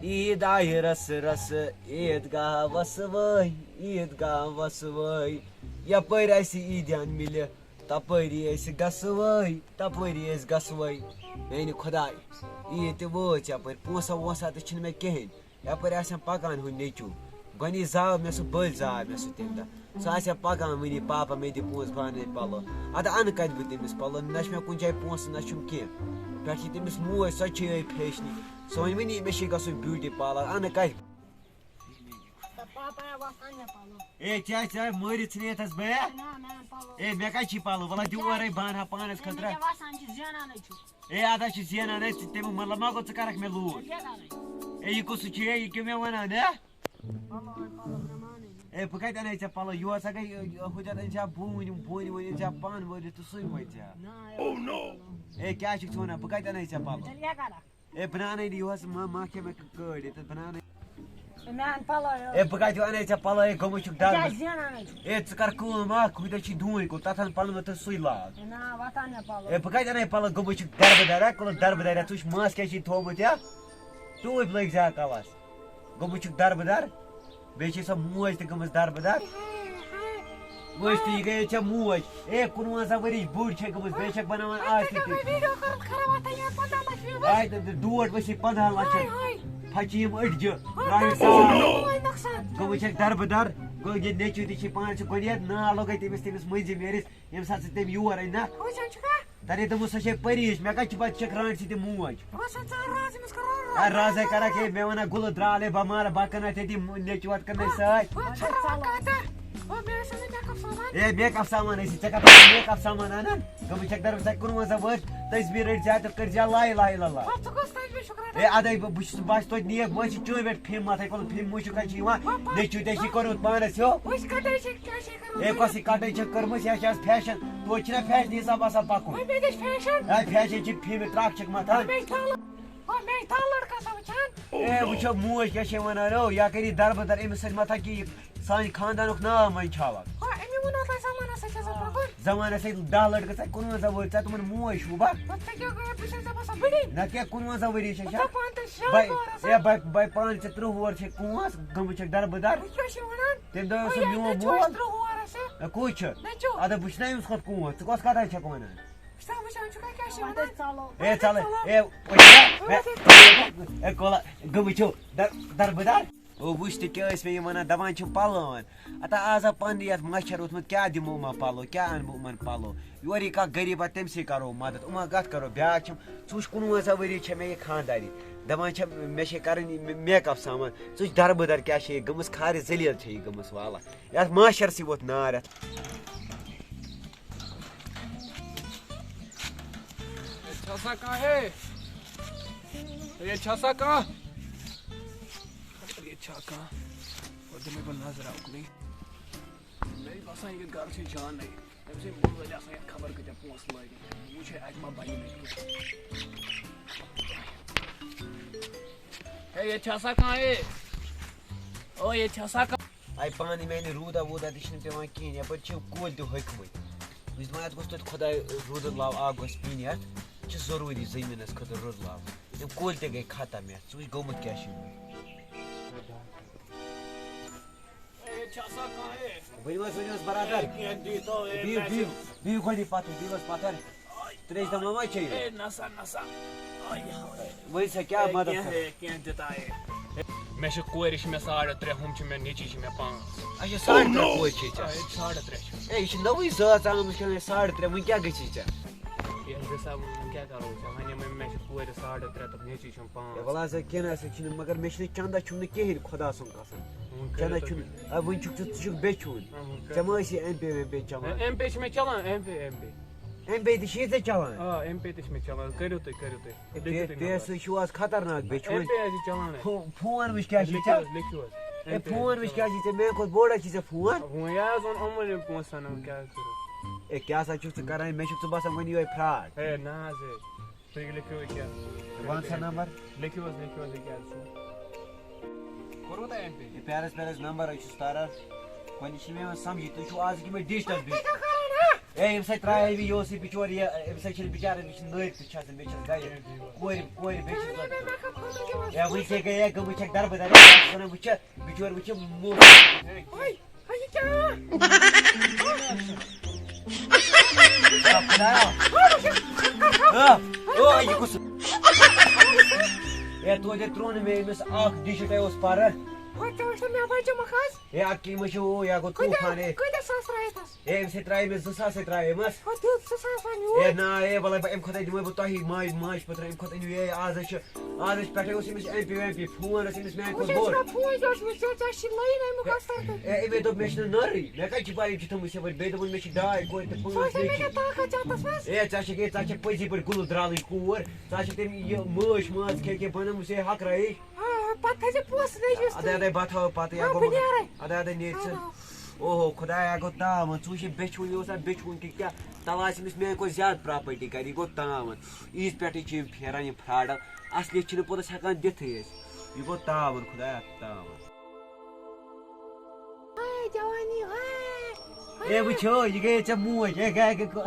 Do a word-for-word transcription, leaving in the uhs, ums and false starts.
عیٖد آیہِ رسہٕ رسہٕ، عیٖد گاہ وسوٲے، عیٖد گاہ وسوٲے۔ یپٲرۍ اسہِ عیٖدیان مِلہِ، تپٲری أسۍ گژھوٲے، تپٲری أسۍ گژھوٲے۔ میانہِ خداے، عیٖد تہِ وٲژ یپٲرۍ، پونٛسہ وونٛسہ تہِ چھِنہٕ مےٚ کِہیٖنۍ۔ یپٲرۍ آسن پکان ہُہ نیٚچوٗ۔ گۄڈٕنِچ زاو مےٚ سُہ، بٔلۍ زاو مےٚ سُہ تمہِ دۄہ۔ سُہ آسہِ ہا پکان وٕنی، "پاپا، مےٚ دِ پونٛسہٕ، بہٕ انہٕ پلو۔" ادٕ انہٕ کتہِ بہٕ تٔمِس پلو؟ نہ چھُ مےٚ کُنہِ جایہِ پونٛسہٕ، نہ چھُم کینٛہہ۔ پٮ۪ٹھٕ چھِ تٔمِس موج، سۄ چھِ یِہوٚے فیشنی۔ سۄ وۄنۍ وٕنی، "مےٚ چھِ گژھُن بیوٹی پارلر، انہٕ کتہِ؟" تہٕ پاپا وۄتھ اَن مےٚ پَلو۔ اے، ژےٚ، ژےٚ مٲرِتھ ژھٕنِتھ حظ بیا۔ نہ، مےٚ اَن پَلو۔ اے، مےٚ کَتہِ چھی پَلو؟ وَلہٕ دِ اورَے، بہٕ اَنہٕ ہا پانَس خٲطرٕ۔ مےٚ کیٛاہ باسان چھِ زینان ہے چھُ۔ اے، اَدٕ حظ چھِ زینان ہے، ژٕ تَمیُک مطلب ما گوٚو ژٕ کَرَکھ مےٚ لوٗر؟ ژٕ کیٛاہ کَرَے؟ اے، یہِ کُس سُہ چھُ؟ اے، یہِ کیٛاہ مےٚ وَنان، ہے؟ پَلو، پَلو، مےٚ مانَے نہٕ۔ اے، بہٕ کَتہِ اَنَے ژےٚ پَلو؟ یور سا گٔے، یہِ، یہِ، ہُتٮ۪تھ أنۍ زِ ہا بوٗنۍ، بوٗنۍ ؤنۍ أنۍ زِ ہا پَن وٲلِتھ تہٕ سُے وٲتۍ زِ ہا۔ نہ، اے، اے، کیٛاہ چھُکھ ژٕ وَنان؟ بہٕ کَتہِ اَنَے ژےٚ پَلو؟ تیٚلہِ کیٛاہ کَرَکھ؟ اے، بہٕ نہ اَنَے نہٕ یِہُس، ما، ما کھے مےٚ کٲڑۍ ییٚتٮ۪تھ، بہٕ نہ اَنَے۔ مےٚ اَن پَلو، یو۔ اے، بہٕ کَتہِ اَنَے ژےٚ پَلو، اے، گوٚمُت چھُکھ ڈَبہٕ۔ کیٛاہ زینان ہے چھُکھ؟ اے، ژٕ کَر کٲم اَکھ، ہُتہِ چھِ ڈوٗنۍ کُل، تَتھ اَن پَلو تہٕ سُے لاگ۔ اے، نہ، وَتھ اَن مےٚ پَلو۔ اے، بہٕ کَتہِ اَنَے پَلو، گوٚمُت چھُکھ دَربہٕ دَرا، کُلہٕ دَربہٕ دَرا، ژٕ وٕچھ مَس کیٛاہ چھِ تھوٚومُت، یا؟ ٹوٗپۍ لٲگۍ زِ ہا کَلَس۔ گوٚمُت چھُکھ دَربٕدَر، بیٚیہِ چھے سۄ موج تہِ گٔمٕژ دَربٕدَر۔ وٕچھ تہٕ، یہِ گٔیے ژےٚ موج۔ اے، کُنوَنزاہ ؤرِش بٔڑ چھے گٔمٕژ، بیٚیہِ چھَکھ بَناوان آز تہِ تِژھ۔ ویٖڈیو کَرُن خراب، اَتھ ہے یِوان پنٛداہ لَچھ views۔ آے، تہٕ، تہٕ ڈوٹھ ؤسِتھ پنٛداہَن لَچھَن۔ ہاے، ہاے۔ پھَچہِ یِم أڈجہِ، ہاے، ترٛاوِ نۄقصان، ساس۔ ہاے، نۄقصان۔ گٔمٕژ چھَکھ دَربٕدَر۔ گوٚو، یہِ نیٚچوٗ تہِ چھِ پانَس چھِ گۄڈٕنٮ۪تھ نار لوٚگَے تٔمِس، تٔمِس مٔنٛزِم یٲرِس۔ ییٚمہِ ساتہٕ ژٕ تٔمۍ یور أنۍ نا۔ وٕچھان چھُکھا؟ تَتہِ دوٚپمَس، سۄ چھے پٔریٖش، مےٚ کَتہِ چھِ پَتہٕ چھَکھ رانٛٹہِ سۭتۍ موج؟ بہٕ چھَس ژےٚ راز، أمِس کَرو راز۔ اے، رازَے کَرَکھ، ہے، مےٚ وَنان گُلہٕ درٛال، ہے، بہٕ مارٕ، بہٕ کٕنَے تٔتی نیٚچوٗ اَتھ کٕنَے سۭتۍ۔ بہٕ چھَس راز کَتہِ؟ بہٕ، مےٚ ٲسۍ نہٕ makeup سامان۔ اے، makeup سامان ٲسی، ژےٚ کَتھ آسہِ makeup سامان اَنان؟ گٔمٕژ چھَکھ دَربٕزَر کُنوَنزاہ وٲرۍ، تسبیٖح رٔٹۍ زِ تہٕ کٔرۍ زِ لا اِلہَ اِلَّا اللہ۔ بہٕ ژٕ کُس تسبیٖح چھُکھ رَٹان؟ اے، اَدَے بہٕ، بہٕ چھُس، بہٕ آسہٕ توتہِ نیک، بہٕ ٲسۍ چٲنۍ پٮ۪ٹھ فِلم مَتھَے، کُلہٕ فِلم وٕچھِو کَتہِ چھِ یِوان، بہٕ، بہٕ، نیٚچوٗ تہِ ٲسی کوٚرمُت پانَس ہیوٚو۔ وٕچھ کَتہِ چھِ، کیٛاہ چھِ اے، کۄس یہِ کَٹٲے چھَکھ کٔرمٕژ؟ یا چھِ آز fashion؟ توتہِ چھِنہ fashionہٕ حساب آسان پَکُن۔ وۄنۍ بیٚیہِ گژھِ fashion۔ اے، fashion چھِ فیمہِ ترٛکھ چھَکھ مَتھان۔ وۄنۍ مےٚ چھِ دَہ لَڑ-، وۄنۍ مےٚ چھِ دَہ لٔڑکہٕ آسان وٕچھان۔ اے، وٕچھو موج کیٛاہ چھے وَنان، او، یا کَری دَربٕدَر أمِس سۭتۍ مَتھا کہِ یہِ سانہِ خاندانُک ناو وۄنۍ چھاوَکھ۔ ہا، أمی ووٚن اوتام زمانَس سۭتۍ چھِ آسان پَکُن۔ زمانَس سۭتۍ دَہ لٔڑکہٕ ژےٚ کُنوَنزاہ وُہُر، ژےٚ تِمَن موج چھُو با؟ پَتہٕ ژےٚ کیٛاہ گوٚو، بہٕ چھَس ژےٚ باسان بٕڈٕے۔ نہ کیٛاہ کُنوَنزاہ ؤری چھےٚ ژےٚ چھا؟ پانہٕ تہِ شیٚے بَے، وُہُر آسان۔ اے، بَے، بَے، پانہٕ ژےٚ تٕرٛہ وُہُر چھے کونٛس، گٔمٕژ چھَکھ دَربٕدَر۔ وۄنۍ کیٛاہ چھِ وَنان؟ تٔمۍ دوٚپ، وۄنۍ ژٕ ییٚلہِ میون مےٚ چھُ مول۔ اَسہِ تٕرٛہ وُہُر آسہِ۔ اے، کُس چھُ؟ نیٚچوٗ۔ اَدٕ بہٕ چھُس نہ أمِس کھۄتہٕ کونٛس، ژٕ کۄس کَتھ چھَکھ وَنان؟ وٕچھتھا، وٕچھان چھُکھا کیٛاہ چھِ وَنان؟ اے، ژَلہٕ، اے، اے، اے، کولا، گٔمٕتۍ چھِو، در-، دربٕدر۔ او، وٕچھ تہِ کیٛاہ ٲسۍ مےٚ یِم وَنان، دَپان چھِم پَلوان۔ اَتا آز ہا پَننہِ یَتھ مَچھَر ووٚتھمُت، کیٛاہ دِمو یِمَن پَلو، کیٛاہ اَنہٕ بہٕ یِمَن پَلو؟ یورٕ یی کانٛہہ غریٖبا، تٔمۍ سٕے کَرو مَدَد۔ یِمَن کَتھ کَرو؟ بیٛاکھ چھِم، ژٕ وٕچھ، کُنوُہ زٕ ؤری چھےٚ مےٚ یہِ خانٛداری۔ دَپان چھےٚ، مےٚ چھے کَرٕنۍ یہِ مے-، makeup سامان۔ ژٕ وٕچھ، دربٕدر کیٛاہ چھےٚ یہِ گٔمٕژ، خارِ ذٔلیٖل چھےٚ یہِ گٔمٕژ، واللہ۔ یَتھ مَچھَر سٕے ووٚتھ نار یَتھ۔ ییٚتہِ چھا سا کانٛہہ ہے؟ ییٚتہِ چھا سا کانٛہہ؟ ییٚتہِ چھا کانٛہہ؟ وۄنۍ دِمَے بہٕ نظرا اُکنٕے۔ مےٚ چھِ باسان، یہِ گَرٕ چھِ جانٕے۔ أمۍ سٕنٛدۍ مول وٲلۍ آسان یَتھ خبر کۭتیٛاہ پونٛسہٕ لٲگِتھ۔ وٕچھے اَتہِ ما بَنہِ مےٚ کینٛہہ۔ ہے، ییٚتہِ چھا سا کانٛہہ ہے؟ او، ییٚتہِ چھا سا کانٛہہ؟ آے پانہٕ میانہِ روٗدا ووٗدا تہِ چھِنہٕ پٮ۪وان کِہیٖنۍ، یَپٲرۍ چھِ کُلۍ تہِ ہوٚکھمٕتۍ۔ بہٕ چھُس دَپان، اَتھ گوٚژھ توتہِ خۄداے روٗدٕ لاو اَکھ گوٚژھ پیٚنۍ یَتھ۔ یہِ چھِ ضروٗری زٔمیٖنَس خٲطرٕ روٗدٕ لاو۔ یِم کُلۍ تہِ گٔے ختم یَتھ، ژٕ وٕچھ گوٚمُت کیٛاہ چھُ یِمَن۔ ہے، ییٚتہِ چھا سا کانٛہہ ہے؟ ؤنِو حظ، ؤنِو حظ، برادر۔ ہے، کینٛہہ دیٖتو، ہے، بِہِو، مےٚ بِہِو، چھِ بِہِو گۄڈٕ یہِ پَتھَر، بِہِو حظ پَتھَر۔ ترٛیش دَما ما چیٚیِو؟ ہے، نَسا، نَسا۔ آے، ہاے۔ وۄنۍ سا کیٛاہ ہے، مدد کینٛہہ، کَرٕ؟ ہے، کینٛہہ دِتا ہے۔ مےٚ چھِ کورِ چھِ مےٚ ساڑٕ ترٛےٚ، ہُم چھِ مےٚ نیٚچِی چھِ مےٚ پانٛژھ۔ اچھا، ساڑٕ ترٛےٚ کورِ چھِ ژےٚ؟ آ، ییٚتہِ ساڑٕ ترٛےٚ چھِ۔ ہے، یہِ چھِ نٔوٕے زٲژ آمٕژ کِنہٕ یہِ ساڑٕ ترٛےٚ؟ وۄنۍ کیٛاہ گٔژھی ژےٚ؟ ییٚلہِ دِسا وۄنۍ، وۄنۍ کیٛاہ کَرو ژےٚ؟ وَنے مےٚ، مےٚ چھِ کورِ ساڑٕ ترٛےٚ تہٕ نیٚچِی چھُم پانٛژھ۔ ہے، وَلہٕ حظ، ہے، کینٛہہ نہ سا چھُنہٕ، مگر مےٚ چھِنہٕ چندا چھُم نہٕ کِہیٖنۍ، خۄدا سُنٛد قسم۔ وۄنۍ کٔرِو چندا تُہۍ چھُم، وۄنۍ۔ ہے، وۄنۍ چھُکھ ژٕ، ژٕ چھُکھ بیٚچھُن۔ آ، وۄنۍ کٔرِو۔ ژےٚ ما ٲسی ایم پے ویم پے چلان؟ ایم پے چھِ مےٚ چلان، M P, M P. M P تہِ چھِ ژےٚ چلان؟ آ، ایم پے تہِ چھِ مےٚ چلان، کٔرِو تُہۍ، کٔرِو تُہۍ۔ ہے، لیکھِو پے-، تُہۍ پیسہٕ نمبر۔ چھُو آز خطرناک بیٚچھُن۔ ایم پے حظ چھِ چلان اَسہِ۔ فو-، فون وٕچھ کیٛاہ چھِ لیکھِو ژےٚ؟ حظ، لیکھِو حظ۔ ہے، ایم پے حظ فون چھِ وٕچھ چلان۔ کیٛاہ چھِ ژےٚ؟ میٛانہِ کھۄتہٕ بوٚڑ حظ چھِ ژےٚ فون۔ وۄنۍ یہِ حظ ووٚن یِمَن یِم پونٛسہٕ اَنو، کیٛاہ حظ کَرو؟ ہے، کیٛاہ سا چھُکھ ژٕ کَران؟ مےٚ چھُکھ ژٕ باسان وۄنۍ یِہوٚے fraud۔ ہے، نہ حظ، ہے۔ تُہۍ لیکھِو یہِ کیٛاہ؟ وَن سا نمبر۔ لیکھِو حظ، لیکھِو حظ، یہِ کیٛاہ حظ چھُ؟ کوٚروٕ تۄہہِ ایم پے؟ ہے، پیارس، پیارس نمبر حظ چھُس تاران۔ وۄنۍ چھِ مےٚ یِوان سمجھی، تُہۍ چھِو آز کہِ مےٚ digital business۔ ہے، أمِس ہے ترٛایے مےٚ، یہِ اوس یہِ بِچور، یہِ، أمِس ہے چھِنہٕ بِچارَن، مےٚ چھِنہٕ نٲرۍ تہِ چھَسَن، مےٚ چھَس گَرِ کورِ، کورِ بیٚیہِ چھَس لٔڑکہٕ۔ ہے، وٕنہِ ژےٚ گٔیے کٲم، وٕنہِ چھَکھ دَربہٕ دَرٕے، ژٕ چھَکھ وَنان، وٕچھ، بِچور، وٕچھ، موٚٹ۔ ہے، ہے، یہِ کیٛاہ؟ خۄدایا۔ ہے، وٕچھ، یہِ کَر تھاو۔ آ، او، یہِ کُس؟ ہے، توتہِ ترٛوو نہٕ مےٚ أمِس اَکھ ڈِجِٹَے اوس پَرٕ۔ ہۄ، ژےٚ وٕچھ نہ مےٚ بَچہِ مَکھ آز۔ ہے، اَدٕ کیٛاہ، یہِ ما چھِ ہُہ، یہِ ہا گوٚو کۭتیٛاہ، طوٗفان، ہے۔ کۭتیٛاہ ساس ترٛایَتھ اَتھ؟ ہے، أمِس ہے ترٛایے مےٚ زٕ ساس ہے ترٛایے مَس۔ ہۄ دیُت زٕ ساس وۄنۍ یور۔ ہے، نا، ہے، وَلَے بہٕ اَمہِ کھۄتہٕ ہے دِمَے بہٕ تۄہی ماجہِ، ماجہِ پَتہٕ اَمہِ کھۄتہٕ أنِو، ہے، آز ہے چھُ، آز ہے چھُ پٮ۪ٹھَے اوس أمِس ایم پے ویم پے، فون اوس أمِس میٛانہِ وٕچھ کھۄتہٕ حظ بوٚڑ۔ چھُنہ فون چھُ اوسمُت، ژےٚ، ژےٚ چھِ لٲنۍ اَمیُک اَثر تہٕ۔ ہے، أمۍ ہے دوٚپ مےٚ چھِنہٕ نٔرٕے، مےٚ کَتہِ چھِ پَے أمۍ چھِ تھٲومٕژ یِتھَے پٲٹھۍ، بیٚیہِ دوٚپُن مےٚ چھِ ڈاے کورِ تہٕ سُہ پانٛژھ وٕچھ مےٚ نیٚچِوۍ۔ کیٛاہ طاقت چھِ اَتھ منٛز۔ ہے، ژےٚ چھَکھ، ہے، ژےٚ چھَکھ پٔزی پٲٹھۍ گُلہٕ درٛالٕنۍ کوٗر، ژےٚ چھَکھ تٔمۍ یہِ مٲج ماز کھے کھے بَنٲومٕژ، ہے، ہَکرٲیِش۔ آ، پتہٕ تھٲیزِ پونٛسہٕ نیٚچوِس اَدٕ تہِ۔ اَدَے بہٕ تھاوٕ پَتہٕ، یا آ، گوٚو بہٕ مگر، نیرَے۔ اَدٕ اَدَے نیرِ ژٕ۔ آ۔ اوہو، خۄدایا، گوٚو تاوَن۔ ژٕ وٕچھ یہِ بیٚچھوٕنۍ اوس، اَتھ بیٚچھوٕنۍ کہِ کیٛاہ، تَلہٕ آسہِ أمِس میٛانہِ کھۄتہٕ زیادٕ پراپرٹی گَرِ، یہِ گوٚو تاوَن۔ عیٖذ پٮ۪ٹھٕے چھِ یِم پھیران، یِم فراڈَن۔ اَصلی چھِنہٕ پوٚتُس ہٮ۪کان دِتھٕے أسۍ۔ یہِ گوٚو تاوَن، خۄدایا، تاوَن۔ ہاے جوانی، ہاے، ہاے۔ اے وٕچھو، یہِ گٔیے ژےٚ موج، اے گٔیے گٔے کو-،